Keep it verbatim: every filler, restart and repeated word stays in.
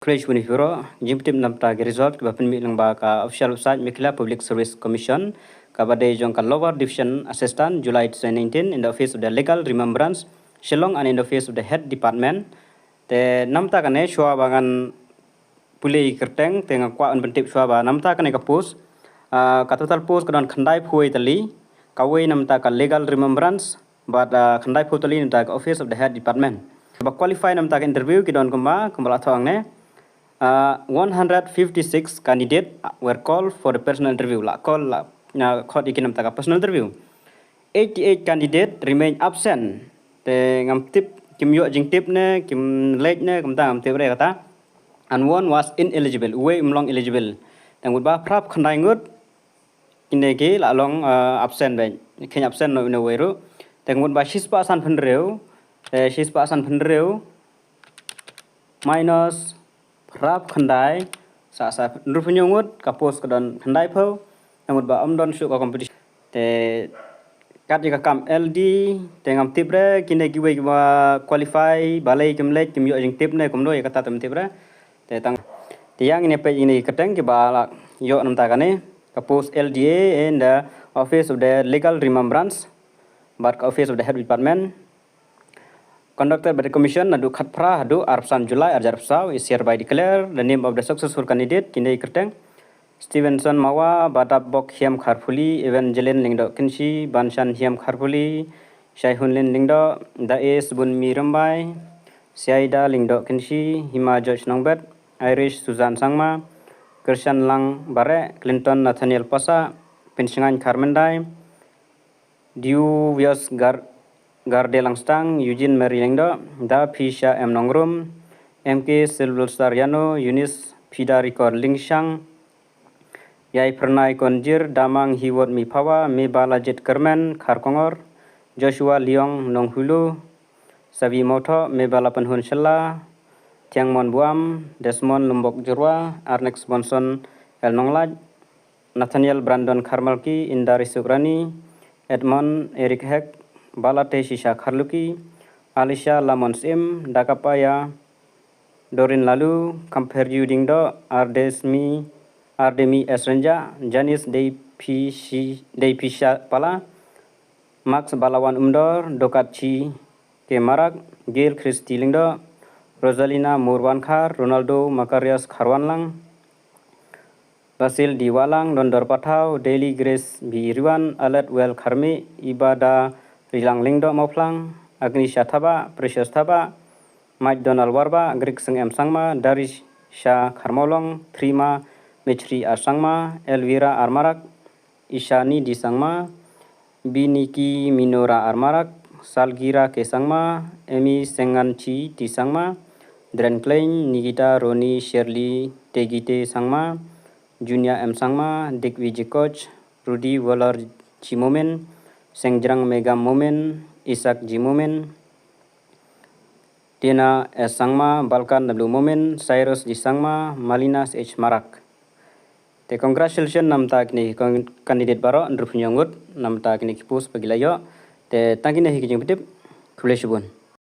Khublei shibun ïa phi baroh. Jingpyntip namta ki result kiba pynmih lyngba ka official website Meghalaya Public Service Commission, kaba dei jong ka Lower Division Assistant, July twenty nineteen, in the office of the Legal Remembrance, Shillong, and in the office of the Head Department. Te namta kane shuwa ba ngan pule ïa ki kyrteng, te nga kwah ban pyntip shuwa ba namta kane ka post, ah, ka total post ka don khyndai phew tylli, kawei namta ka Legal Remembrance, bad, ah, khyndai phew tylli namta ka Office of the Head Department. Ba qualify namta ka interview ki don kumba, kumba la thoh hangne. Ah, one hundred fifty-six candidate were called for the personal interview. La call, la, ah, khot ïa ki namta ka personal interview. Eighty-eight candidate remain absent. Te ngam tip, kim ïoh jingtip ne, kim leit ne, kumta ngam tip re kata. And one was ineligible, uwei um long eligible. Te mut ba phra phew khyndai ngut, kine ki la long, ah, absent bad. Khein absent noh ine uwei ruh. Te mut ba shispah san phew hynriew, te shispah san phew hynriew minus phra phew khyndai, sa, sa hynriew phew hynñiew ngut, ka post ka don khyndai phew, te mut ba ym don shuh ka competition. Te kat ïa ka kam L D, te ngam tip re, kine kiwei kiba qualify, balei kim leit, kim ïoh jingtip ne, kumno ïa kata te ngam tip re. Te tang, te ïa ngin ïa peit ïa kine ki kyrteng kiba la ïoh namta kane, ka post L D A in the Office of the Legal Remembrance, bad ka Office of the Head Department. Conducted by the Commission naduh khatphra haduh arphew san July arhajar arphew saw, is hereby declare the name of the successful candidate, kine ki kyrteng: Stevenson Mawa, Badap Bok Hiam Kharphuli, Evangeline Lyngdoh Kynshi, Banshan Hiam Kharphuli, Shaihunlin Lyngdoh, Dae Sbunmi Rymbai, Siaida Lyngdoh Kynshi, Hima George Nongbet, Irish Susan Sangma, Kirshan Lang Bareh, Clinton Nathaniel Pasa, Pynshngain Kharmyndai, Diuvius Gar-, Garde Langstang, Eugene Mary Lyngdoh, Da Phisha M Nongrum, M K Sylvester Yano, Eunice Phida Rikor Lyngshang, Ïai Phyrnai Konjir, Damang Hiwot Miphawa, Mebala Jit Kyrmen Kharkongor, Joshua Liong Nonghulu, Savi Motho, Mebala Pynhun Shylla, Thiangmon Buam, Desmond Lumbok Jyrwa, Arnex Bonson L Nonglait, Nathaniel Brandon Kharmalki, Inda Risuk Rani, Edmond Eric Hek, Balate Shisha Kharluki, Alicia Lamon Sim, Dakapaya Dorin Lalu, Kamperju Dingdo, Ardesmi, Ardemi S Renja, Janice Deipishi, Deipisha Pala, Max Balawan Umdor, Dokatchi K Marak, Gail Christy Lyngdoh, Rosalina Murwankhar, Ronaldo Makarias Kharwanlang, Basil D Walang, Dondor Pathau, Daily Grace B Riwan, Alet Well Kharmi, Ibada Rilang Lyngdoh Mawphlang, Agnisha Thabah, Precious Thabah, Mike Donald Warbah, Greg Seng M Sangma, Darisha Kharmawlong, Thrima Mechri R Sangma, Elvira R Marak, Ishani D Sangma, Biniki Minora R Marak, Salgira K Sangma, Emi Senganchi D Sangma, Dren Klein, Nikita Roni Shirley Tegite Sangma, Junior M Sangma, Dikvi Jikoch, Rudy Walar G Momin, Sengjrang Megam Momin, Isaac G Momin, Tina S Sangma, Balkan W Momin, Cyrus G Sangma, Malina H Marak. Te congratulations namta kine ki con-, candidate baroh, hynriewphew hynñiew ngut, namta kine ki post ba ki la ïoh. Te tang kine hi ki jingpyntip, khublei shibun.